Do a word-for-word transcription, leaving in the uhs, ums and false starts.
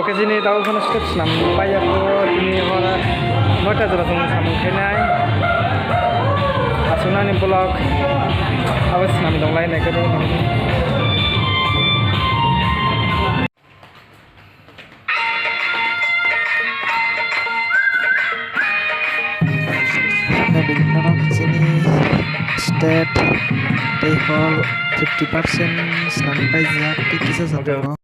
Oke, chini tabuk phano step swnam paiyakho, tini hor noita jora chwng samung khainai. Aswknani vlog abo swnam donglainai khe. Chini step tei hor fifty percent swnam paijak, tei kisa sa tongo.